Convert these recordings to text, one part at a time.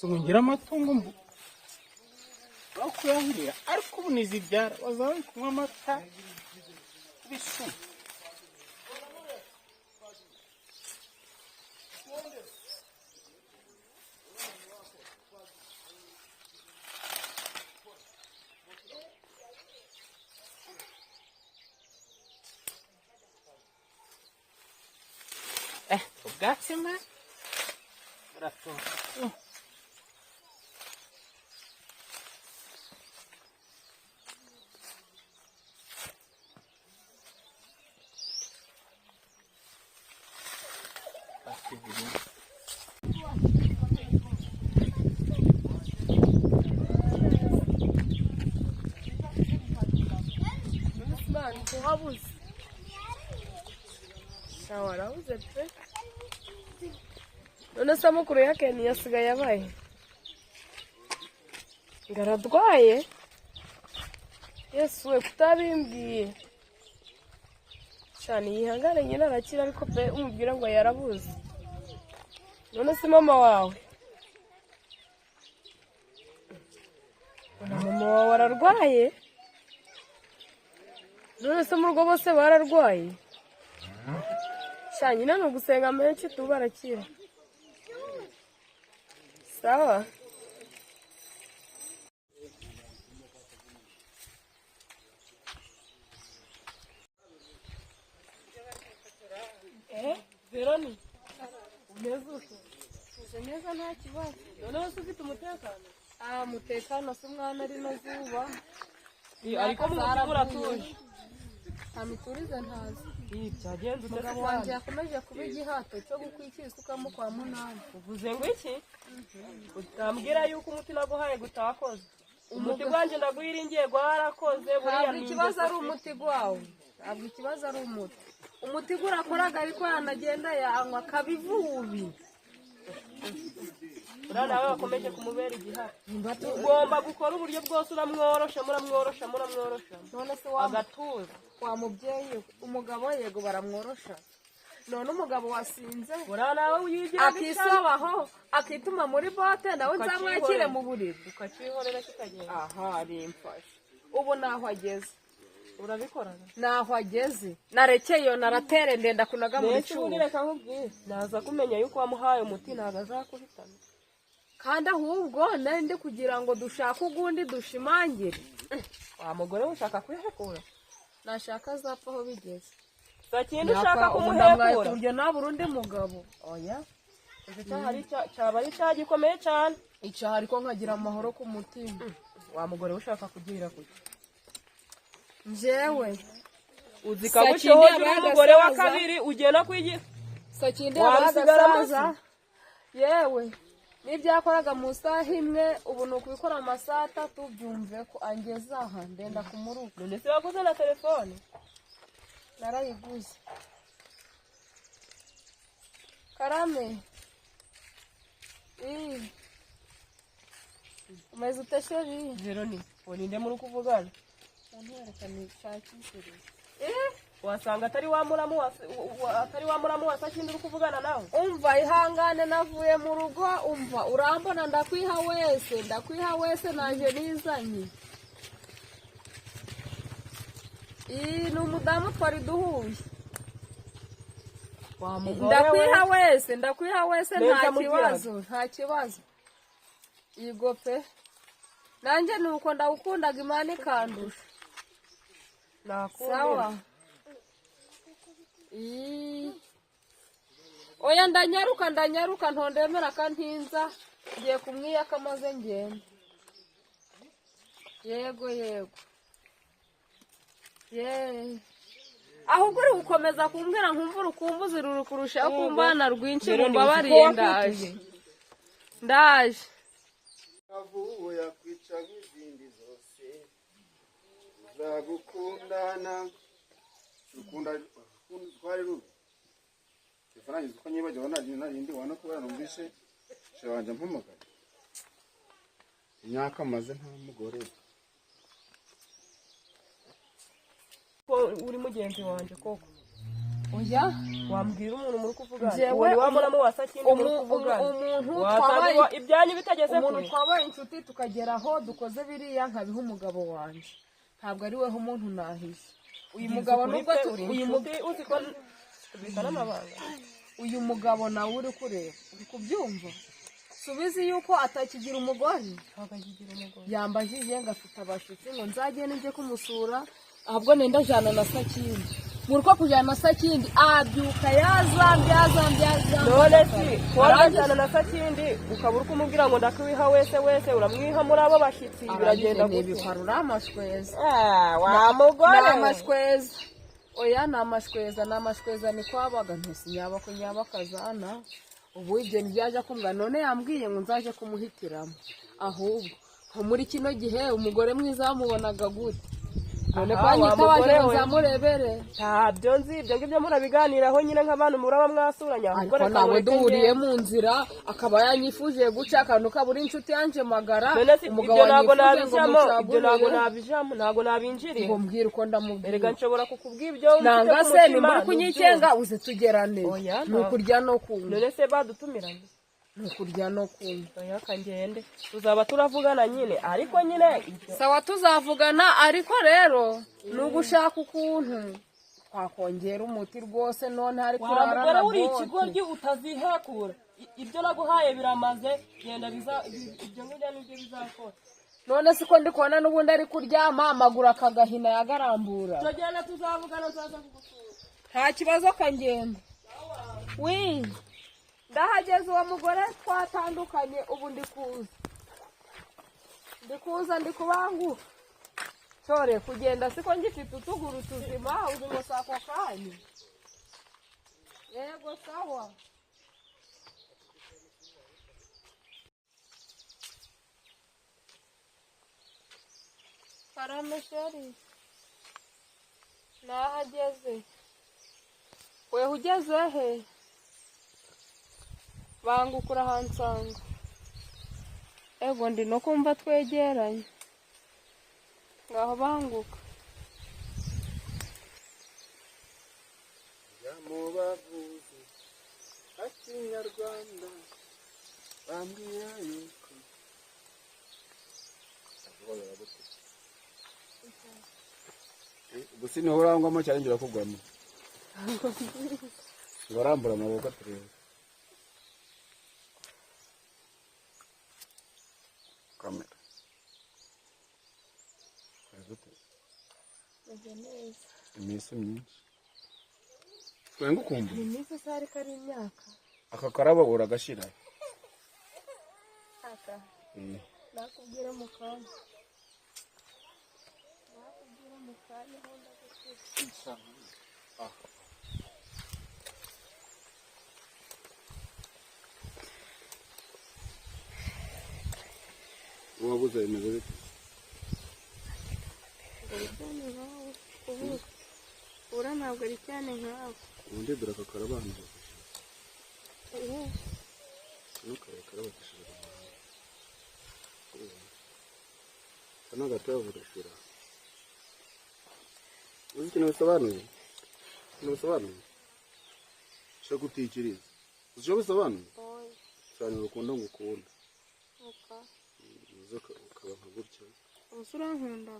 Ngira amatungo mbu bakuyahirira ariko ubu nizibyara bazaba bari kunywa amata bisuma. Ubwatsi mwe buratoha. Kuhabuze warabuze pe. None se amakuru ya Ken yasigaye abaye ngo aradwaye? Yesu we, kutabimbwiye cyane. Yihangane nyine arakira, ariko pe umubwira ngo yarabuze. None se mama wawe, mama wawe ararwaye? None se mu rugo bose bararwaye? Sha nyine ni ugusenga menshi tu barakira. Sawa. Veroni, umeze ute? Meze neza nta kibazo. Noneho se ufite umutekano? Ah, umutekano se umwana ari no zuba. Ariko mu mutima uratuje? Nta miturize ntazi. Byagenze ute? Umugabo wanjye yakomeje kuba igihato cyo gukwikira isuka mu kwa munani. Uvuze ngo iki? Utambwira yuko umuti naguhaye gutakoze. Umuti gwanjye ndaguhiringiye gwarakoze. Ntabwo ikibazo ari umuti gwawe. Ntabwo ikibazo ari umuti. Umuti gurakoraga ariko yanagenda yanywa akabivubi. Uriya nawe wakomeje kumubera igihato. Ugomba gukora uburyo bwose uramworosha, muramworosha, muramworosha. None se agatuza. Wa mubyeyi umugabo yego baramworosha. None umugabo wasinze uriya nawe wigira akisobaho akituma muri bote nawe nzamwakire mu buriri. Ukakihorera kikagenda. Aha rimfashe. Ubu naho ageze. Urabikora? Naho ageze. Narekeyo naratere ndenda kunaga muri cyuma. Reka nkubwire. Naza kumenya yuko wamuhaye umuti ntago azakuhitana. Kandi ahubwo nari ndi kugira ngo dushake ugundi dushimangire. Wa mugore ushaka kwihekura? Nashaka azapfa aho bigeze. Sakindi ushaka kumuhekura? Uryo nabura undi mugabo. Oya. Icyo cyaba ari icyaha gikomeye cyane. Icyaha ariko nkagira amahoro ku mutima. Wa mugore ushaka kugira kuki? Njyewe uzikaguceho umugore wa kabiri ugenda kwigira. Sakindi yabaga. Yewe nibyakoraga mu saha imwe ubu ni ukubikora amasaha atatu byumve ko angeze aha ndenda kumuruka. None se waguze na telefone? Narayiguze. Karame. Umeze ute sheri? Veroni, ninde muri kuvugana? Wasanga atari wa muramu wa Sakindi uri kuvugana nawe. Umva ihangane navuye mu rugo, umva urambona ndakwiha wese, ndakwiha wese naje nizanye. Ni umudamu twari duhuye. Ndakwiha wese, ndakwiha wese nta kibazo, nta kibazo. Yego pe. Nanjye nuko ndagukundaga Imana ikandusha. Sawa. Oya ndanyaruka ndanyaruka ntondemera kantinza ngiye kumwiyaka maze ngende. Yego yego. Ye. Ahubwo uri gukomeza kumbwira nkumva urukumbuzi ruri kurushaho kumbana rwinshi rumbabariye ndaje. Ndaje. Avuya kwica nk'izindi zose. Uzagukundana. Ukunda twari rubi. Ifaranga uko nyibagiwe narindi wana kubera numvise shewanje mpamagaye. Imyaka maze nta mugore. Ko uri mugenzi wanje koko. Oya, Wambwira umuntu muri kuvugana. Jewe Uwo ni wa muramu wa Sakindi muri kuvugana. Umuntu Wasanga twabaye ibyanyu bitageze umuntu kure. twabaye inshuti tukagera aho dukoze biriya nkabiha umugabo wanje. Ntabwo ari weho umuntu nahishe. Uyu mugabo nubwo uzi ko tubika n'amabanga. Uyu mugabo nawe uri kureba, uri kubyumva? Subizi yuko atakigira umugore. Yambajije ngo afite abashitsi ngo nzagende njye kumusura, ahubwo nenda jana na Sakindi. Muruko kujana na Sakindi abyuka yazambye yazambye yazambye. None si warajana na Sakindi ukaba uri kumubwira ngo ndakwiha wese wese, uramwiha muri abo bashitsi biragenda gute? gute? Biparura amashweza. Wa mugore Ni amashweza. Oya, ni amashweza, ni amashweza ni kwabaga ntisi nyabako nyabakazana. Ubu ibyo ntibyaje kumbwa, none yambwiye ngo nzaje kumuhitiramo. Ahubwo nko muri kino gihe umugore mwiza bamubonaga gute? None Aha, ko wa anyitabaje mugore ngo we. nzamurebere. Ntabyo nzi, ibyo ngibyo murabiganiraho nyine nk'abantu muraba mwasuranye. Ahubwo Ariko reka nawe mureke duhuriye ngende. mu nzira akaba yanyifuje guca akantu kabura inshuti yanje magara. None si Umugabo ibyo ntabwo wanyifuje ngo nabijamo, ibyo ntabwo mucagurire. nabijamo, ntabwo nabinjiriye. Ngo mbwire uko ndamubwira. Erega nshobora kukubwira ibyo mfite Nanga ku se mutima, nimuri kunyikenga ntubyumva. uze tugerane. Oya, Ni ukurya no kunywa. None se badutumiranye? Ni ukurya no kunywa. Oya, kangende tuzaba turavugana nyine, ariko nyine Sawa, tuzavugana, ariko rero ni ugushaka ukuntu twakongera umuti rwose. None hari Wa kurara mugore na uri bote. ikigoryi utazihekura. Ibyo naguhaye biramaze, genda ibyo ngibyo nibyo bizakora. None siko ndi kubona n'ubundi ari kuryama amaguru akagahina yagarambura. Tugenda tuzavugana, nzaza kugusura. Nta kibazo, kangenda. Wi, ndahageze. Uwo mugore twatandukanye, ubu ndi kuza, ndi kuza, ndi kubanguka cyore kugenda siko ngifite utuguru tuzima. Uzi ngo si ako kanya. Yego, sawa. Karamesheri, nahageze. Weho ugeze he? Banguka urahansanga. Ego, ndi no kumva twegeranye. Ngaho banguka. Jya mu bavuzi ba kinyarwanda bambwira yuko gusa niho urangwamo cyane ngira kugwamo ngo arambura amaboko turebe kamera. Meze neza. Iminsi myinshi twenga ukumbuye. Ni iminsi se ariko ari imyaka. Aka karabo uragashira. Aka nakubwira mu kanya, nakubwira mu kanya aho ndagushyira. Wabuze bimeze bite? Ubura ntabwo ari cyane nkawe. Ubundi dore aka karabo ahantu bagashyira kano kare karabo gashyira mu kano gatoya burashyira. Uzi ikintu bisobanuye? Ikintu bisobanuye ushobora kutikiriza. Uzi icyo bisobanuye? Bisobanura urukundo ngukunda. Uzi ukaba nka gutya. Uzi urankunda,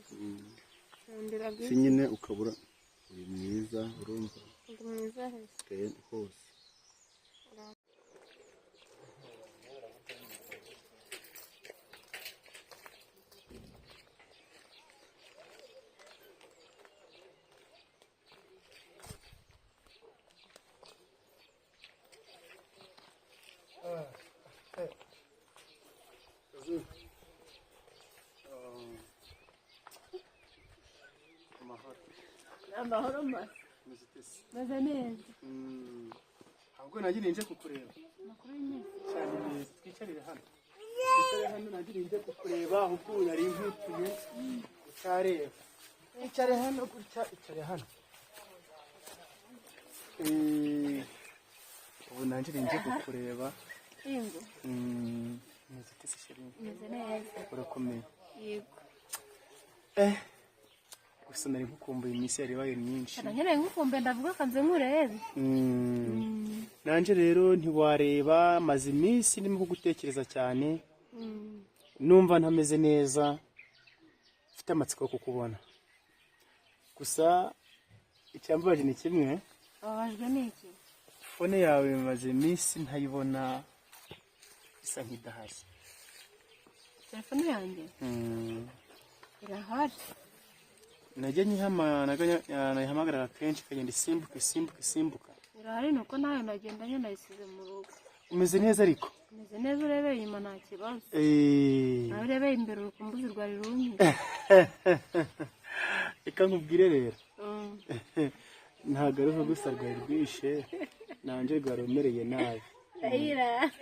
nkundira. Si nyine ukabura uri mwiza, urumva? Ndi mwiza hese? Uteye hose. Amahoro masa. Meze neza. Ahubwo nagiriye nje kukureba cyane neza. Twicarire hano, twicare hano. Nagiriye nje kukureba, ahubwo ubu nari nkwituye utareba. Icare hano gutya, icare hano. Ubu nagiriye nje kukureba. Ingo. Meze ute se chérie? Meze neza. Urakomeye? Yego. Gusa Gusa nari nkukumbuye, iminsi yari ibaye myinshi. Nkeneye nkukumbuye, ndavuga kanze nkurebe. Nanjye rero ntiwareba, maze iminsi ndimo kugutekereza cyane, numva ntameze neza, mfite amatsiko yo kukubona. Gusa icyambabaje ni kimwe. Ababajwe n'iki? Phone yawe maze iminsi ntayibona, isa nk'idahari. Telefone yanjye irahari. Najya nayihamagara kenshi ikagenda isimbuka isimbuka isimbuka. Irahari, nuko nawe nagendanye nayisize mu rugo. Umeze neza ariko? Umeze neza, urebeye inyuma nta kibazo. Nawe urebeye imbere urukumbuzi rwari rumwe. Reka nkubwire rero, ntabwo ariho gusa rwari rwishe, nanjye rwari rumereye nabi.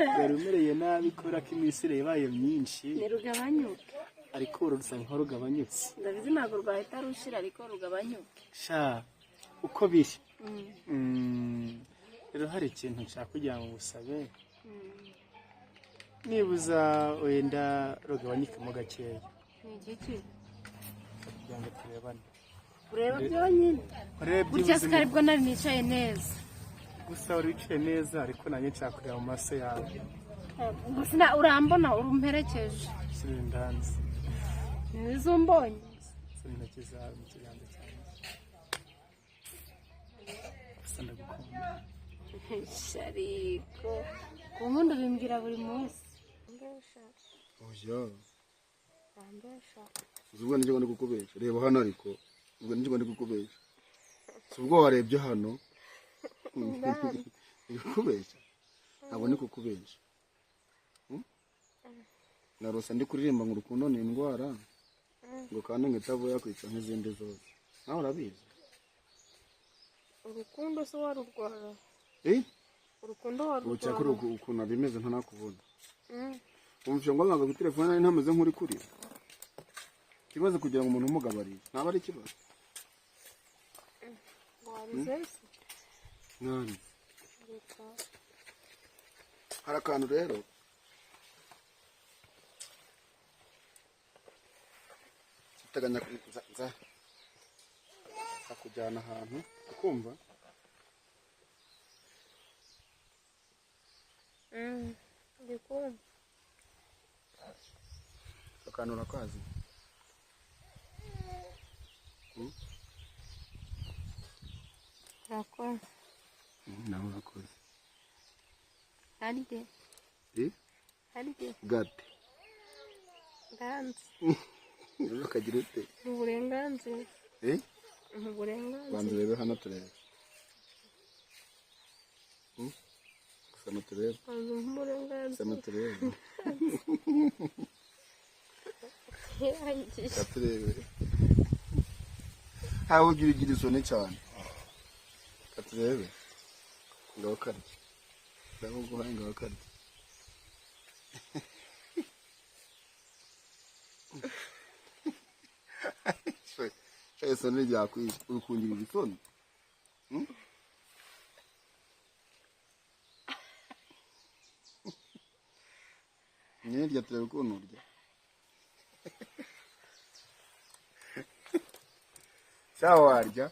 Rwari rumereye nabi kubera ko iminsi yabaye myinshi. Ntirugabanyuke. Ariko uru rusa nkaho rugabanyutse. Ndabizi, ntabwo rwahita rushira, ariko rugabanyuke. Sha, uko biri rero, hari ikintu nshaka kugira ngo ngusabe, nibuza wenda rugabanyukemo gakeya. Ni igiki? Kugira ngo turebane. Ureba byonyine? Urebe. Gutya. Byibuze. Sikari bwo nari nicaye neza. Gusa wari wicaye neza, ariko nanjye nshaka kureba mu maso yawe. Gusa urambona, urumperekeje. Sura indanzi. Nizo umbonye. Sura intoki zawe mu kiganza cyanjye. Gusa ndagukunda. Shariko, ku nkunda ubimbwira buri munsi. Oya, uzi ubwo nicyo ndi kukubesha? Reba hano, ariko ubwo nicyo ndi kukubesha? Si ubwo warebye hano ndi kukubesha? Ntabwo ndi kukubesha. Narose ndi kuririmba ngo urukundo ni indwara, ngo kandi ngo itavuye yakwica nk'izindi zose, nawe urabizi. Urukundo se warurwara? Eh. Urukundo Ubu cyakora warurwara? ukuntu bimeze ntanakubona, umva ngo ntabwo kuri telefone nari ntameze nk'uri kurira. Ikibazo kugira ngo umuntu umugabarire ntabwo ari ikibazo. Warize se? Mwana, hari akantu rero nteganya nza kujyana ahantu ukumva. Ndi kumva. Akantu urakazi? Urakoze. Nawe urakoze. Harye. Eh? Harye. Gate. Ndanze. Ukagira ute? Mu burenganzira. Eh? Mu burenganzira. Banza urebe hano turebe. Gusa turebe. Banza umpe uburenganzira. Gusa turebe. Yarangije. Reka turebe. Ntawe ugira isoni cyane. Reka turebe. Ngaho karya. Ngaho guhaye, ngaho karya. Sha, isoni ryakwishe. Uri kungirira isoni? Nyine rya turebe ukuntu urya. Sha, warya.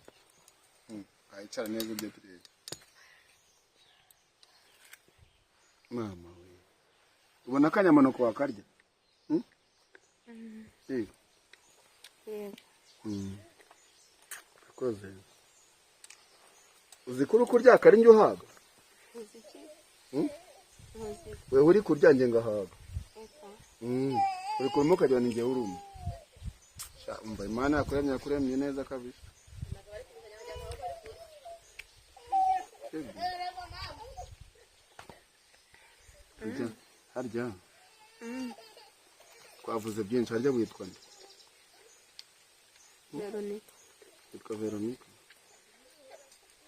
Ayicara neza urya turebe. Mama we. Ubona akanyamanuko wakarya? Eh. Yego. Urakoze. Uzi ko uri kurya akari njye uhaga? Uzi iki? Uzi. Wewe uri kurya njye ngahaga. Eka. Uri kuruma ukagira ni njye uruma. Sha, umva, Imana yakuremye yakuremye neza kabisa. Sibyo? Harya, harya. Twavuze byinshi, harya witwa nde? Veronica. Witwa Veronica.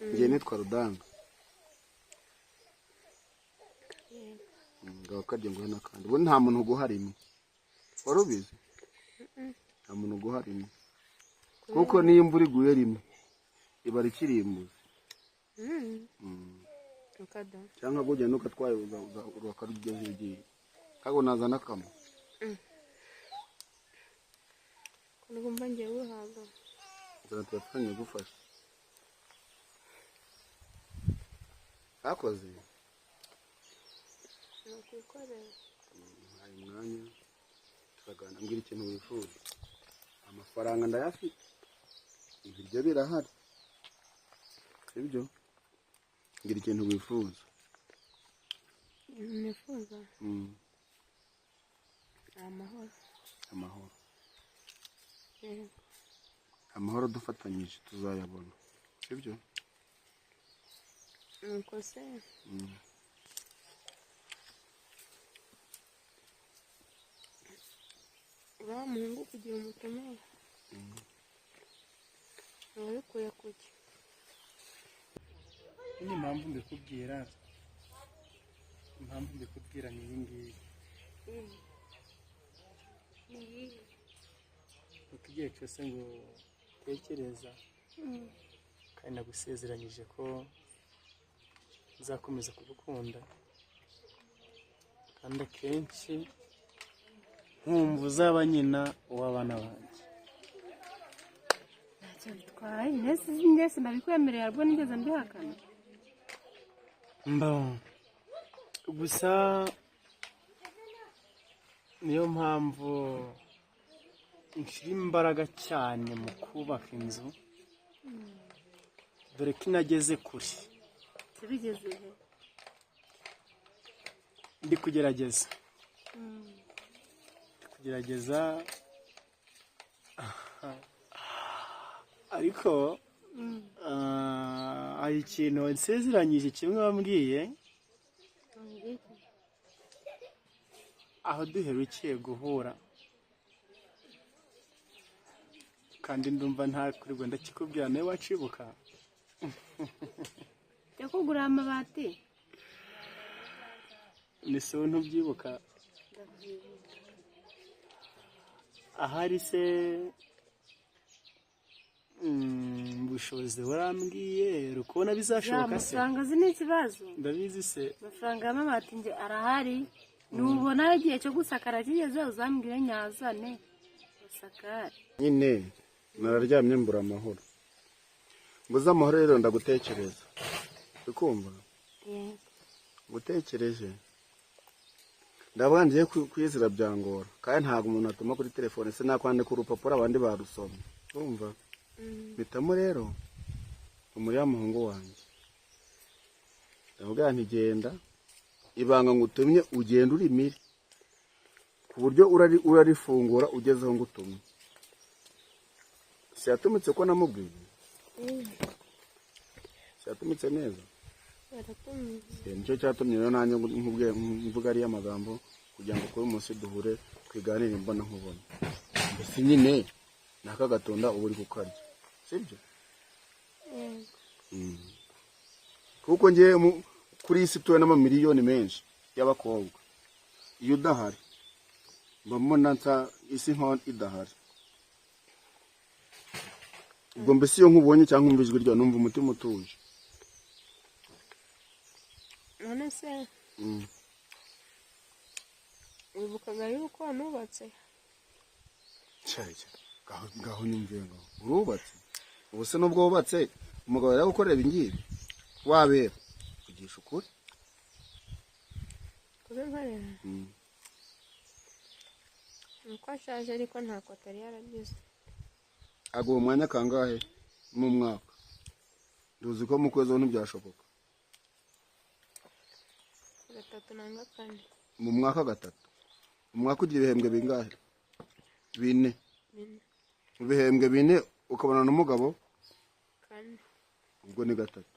Njye nitwa Rudanga. Yego. Ngaho karya nguhe n'akandi. Ubu nta muntu uguha rimwe. Wari ubizi? Nta muntu uguha rimwe. Kuko niyo imvura iguye rimwe, iba ikirimbuzi. Ukada. Cyangwa kugenda ugatwaye ukarugeza ugiye. Kago nazana kamwe. Ko ndumva ngiye guhaga. Nzana telefone igufasha. Akoze. Nakwikorera. Hari umwanya turaganira, mbwira ikintu wifuza. Amafaranga ndayafite, ibiryo birahari, sibyo? Mbwira ikintu wifuza. Nifuza amahoro. Amahoro. Yego. Amahoro dufatanyije tuzayabona, sibyo? Nuko se uriya muhungu kugira umutima wabikuye kuki? Ni impamvu mbikubwira, impamvu mbikubwira ni iyi ngiyi. Uko igihe cyose ngo tekereza, kandi nagusezeranyije ko nzakomeza kugukunda, kandi akenshi nkumva uzaba nyina w'abana banjye. Ntacyo bitwaye, ndetse ndabikwemerera rwo nigeze mbihakana. Mba gusa niyo mpamvu nshyira imbaraga cyane mu kubaka inzu, dore ko inageze kure. Bigeze he? Ndi kugerageza, ndi kugerageza, ariko hari ikintu nsezeranyije kimwe wambwiye aho duherukiye guhura, kandi ndumva nta kurirwa ndakikubwira, nawe wacibuka. Cyo kugura amabati? Ni so ntubyibuka? Ahari se ubushobozi warambwiye urikubona bizashoboka se? Amafaranga zi ni ikibazo. Ndabizi se. Amafaranga y'amabati nge arahari, nubona igihe cyo gusakara kigeze uzambwire nyazane usakare. Nyine nararyamye mbura amahoro, mbuze amahoro rero ndagutekereza, ukumva ngutekereje ndavuga ngiye kwizira byangora, kandi ntabwo umuntu atuma kuri telefone, se nakwandika urupapuro abandi barusoma, urumva? Mpitamo rero umuriya muhungu wanjye, ndavuga nti genda, ibanga ngutumye ugenda urimire ku buryo urarifungura ugezeho ngutumye. Siyatumutse ko namubwiye? Siyatumutse neza? Nicyo cyatumye rero nanjye nkubwiye mvuga ariya magambo kugira ngo kuri umunsi duhure twiganire imbona nkubona. Mbese nyine naka gatunda uba uri kukarya, sibyo? Kuko ngiye kuri iyi si tuwe n'amamiliyoni menshi y'abakobwa, iyo udahari mba mbona nsa isi nkaho idahari. Ubwo mbese iyo nkubonye cyangwa nkumva ijwi ryawe numva umutima utuje. None se wibukaga yuko nubatse? Cyane ngaho nyumviye ngaho urubatse. Ubu se nubwo wubatse umugabo yaragukorera ibi ngibi wabera kugisha ukuri? Kubinkorera nuko ashaje, ariko ntako atari yaragize. Aguha umwanya kangahe mu mwaka? Nduzi ko mu kwezi ntibyashoboka. Gatatu nanga kane. Mu mwaka gatatu. Umwaka ugira ibihembwe bingahe? Bine. Mu bihembwe bine ukabona n'umugabo kane. Ubwo ni gatatu.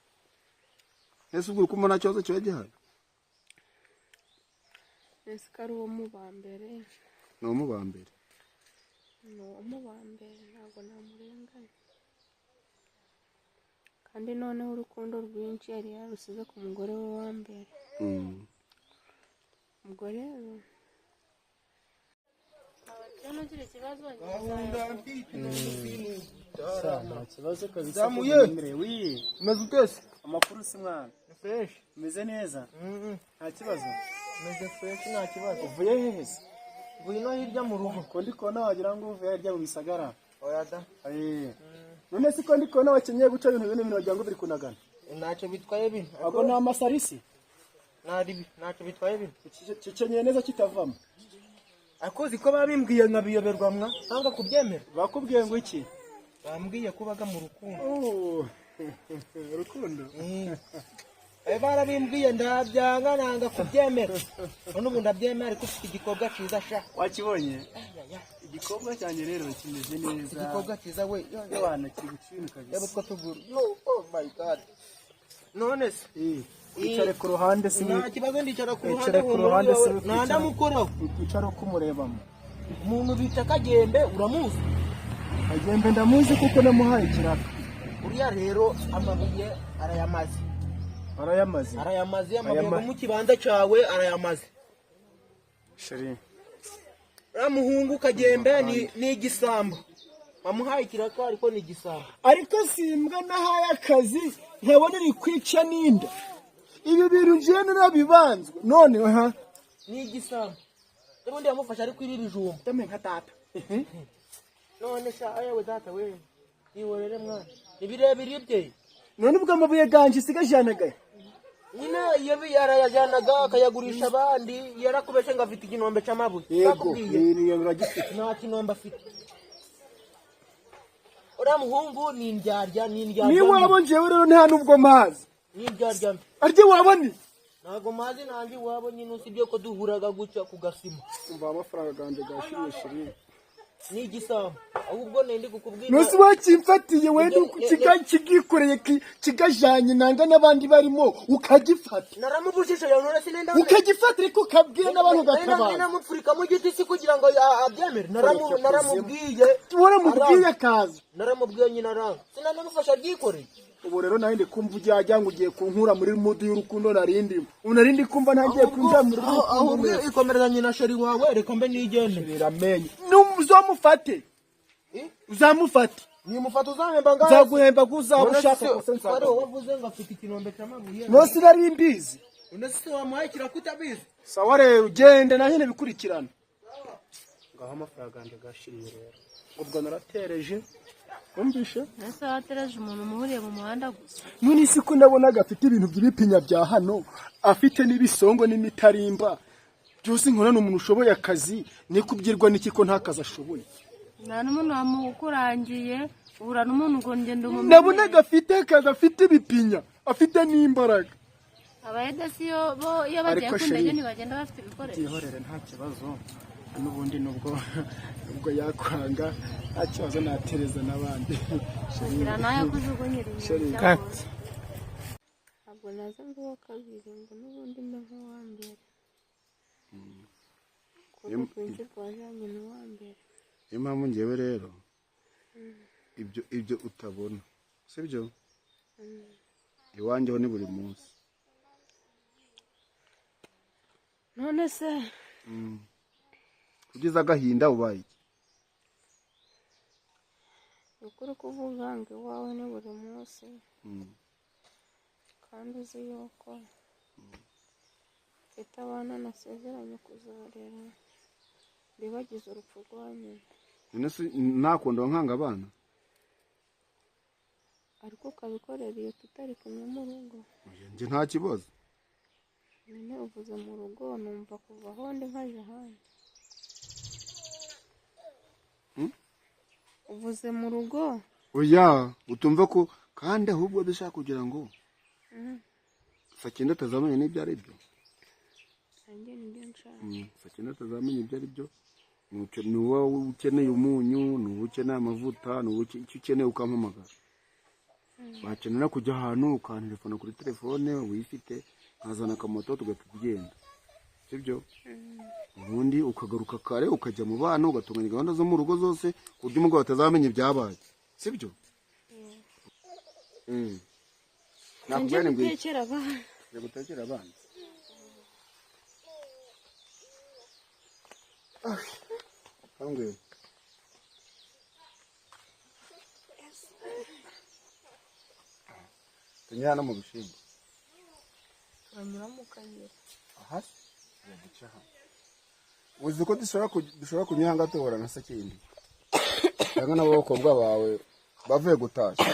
Ese ubwo uko mbona kibazo kiba gihari? Ese ko ari uwo mu ba mbere? Ni uwo mu ba mbere. Ni uwo mu ba mbere, ntabwo namurenganya. Kandi noneho urukundo rwinshi yari yarusize ku mugore we wa mbere. Ubwo rero Nta kibazo kabisa. Zamuye. Umeze ute? Amakuru si mwana. Ni fresh. Umeze neza? Nta kibazo? Meze fresh nta kibazo. Uvuye hehe se? Uvuye no hirya mu rugo. Ko ndi kubona wagira ngo uvuye hirya mu bisagara. Oya da. Eh. None siko ndi kubona bakenyeye guca ibintu binini wagira ngo biri kunagana. Ntacyo bitwaye bino. Ago ni amasarisi. Naribi ntacyo bitwaye bino. Kikenyeye neza kitavamo. Akozi ko babimbwiye nkabiyoberwa mwa nanga kubyemera. Bakubwiye ngo iki? Bambwiye kubaga mu rukundo. Oh. Rukundo. Barabimbwiye ndabyanga nanga kubyemera. None ubu ndabyemera ariko ufite igikobwa cyiza sha. Wakibonye? Igikobwa cyanjye rero kimeze neza. Igikobwa cyiza we. Y'abantu kiri gucina kabisa. Yaba two tuguru. Yo, oh my God. None se Icare ku ruhande si nta kibazo, ndicara ku ruhande. Icare ku ruhande si ntandamukoraho. Icare uko umurebamo. Umuntu bita Kagembe uramuzi? Kagembe ndamuzi kuko namuhaye ikiraka. Uriya rero amabuye arayamaze. Arayamaze. Arayamaze amabuye mu kibanza cyawe arayamaze. Sheri. Uriya muhungu Kagembe ni igisambo. Wamuhaye ikiraka ariko ni igisambo. Ariko simbwa nahaye akazi nkabona iri kwica n'inda. Ibi bintu ngiye narabibanzwe none ha ni igisambo. Ubundi yamufasha ariko iri bijumba. Tame nka tata. None sha ayewe data we. Iworere mwana. Ibirebire ibye. None ubwo amabuye ganje isigajanagaye. Nyine iyo yarayajyanaga akayagurisha abandi, yarakubeshe ngo afite ikinombe cy'amabuye. Yego, ni uragifite. Nta kinombe afite. Uriya muhungu ni indyarya, ni indyarya. Ni wabo njewe rero nta nubwo mazi. Ni indyarya. Arye wabo ni? Ntago mazi nanjye iwabo nyine usibye ko duhuraga gutya ku gasima. Umva amafaranga ganje gashiriye shiri. Ni igisambo. Ahubwo nende kukubwira. Nusi wakimfatiye wenda kigikoreye kigajanye nanga n'abandi barimo ukagifata. Naramubujije yo none sinenda. Ukagifata ariko ukabwira n'abantu gatabaza. Namupfurika mu giti si kugira ngo abyemere. Naramubwiye. Waramubwiye akaza. Naramubwiye nyina aranga. Sinanamufasha ryikoreye. Ubu rero nawe ndi kumva ujya ngo ugiye kunkura muri mudu y'urukundo narindi. Unarindi kumva ntagiye kunjya muri rukundo. Ahubwo ikomereza nyina sheri wawe reka mbe nigende. Biramenye. Uzamufate. Uzamufate. Nimufata uzahemba ngahe? Nzaguhemba ko uzaba ushaka kose nzaguhemba. Wari wavuze ngo afite ikinombe cy'amabuye. No sinari mbizi. None se wamuhaye kirakutabizi? Sawa rero ugende na nyine bikurikirana. Ngaho amafaranga yanjye gashiriye rero. Ubwo naratereje. Umvishe? Nese watereje umuntu muhuriye mu muhanda gusa. None se ko nabonaga afite ibintu by'ibipinya bya hano, afite n'ibisongo n'imitarimba. Byose nkora n'umuntu ushoboye akazi, ni kubyirwa n'iki ko nta kazi ashoboye. Nta n'umuntu wamukurangiye, uhura n'umuntu ngo ngende umumenye. Nabonaga afite akazi, afite ibipinya, afite n'imbaraga. Abayedesi bo iyo bagiye ku ndege ntibagenda bafite ibikoresho. Byihorere nta kibazo. N'ubundi nubwo yakwanga nta kibazo natereza n'abandi. Kugira nawe kujugunyira inyuma. Ntabwo naza mbe uwa kabiri ngo n'ubundi mbe nk'uwa mbere. Kuko twinshi twajyanye n'uwa mbere. Niyo mpamvu ngewe rero ibyo utabona sibyo iwanjyeho ni buri munsi. None se ugize agahinda ubaye iki? Ukuri kuvuga ngo iwawe ni buri munsi kandi uzi yuko mfite abana nasezeranye kuzarera bibagize urupfu rwa nyina. None se nakunda nkanga abana? Ariko ukabikorera iyo tutari kumwe mu rugo. Njye nta kibazo. Nyine uvuze mu rugo numva kuva aho ndi nkaje ahandi. Uvuze mu rugo? Oya, utumva ko kandi ahubwo dushaka kugira ngo Sakindi atazamenya n'ibyo ari byo. Sakindi atazamenya ibyo ari byo. Ni wowe ukeneye umunyu, ni wowe ukeneye amavuta, ni wowe icyo ukeneye ukampamagara. Wakenera kujya ahantu ukantelefona kuri telefone wifite, nkazana akamoto tugahita tugenda. Sibyo? Ubundi ukagaruka kare ukajya mu bana ugatunganya gahunda zo mu rugo zose ku buryo umugabo atazamenya ibyabaye. Sibyo? Nakubwira ngo gutekera abana. Njye gutekera abana. Kangwe. Tunyana mu bishimbo. Turanyura mu kayira. Aha. Uzi ko dushobora kunyanga tuhora na Sakindi. Cyangwa nabo bakobwa bawe Bavuye gutashya.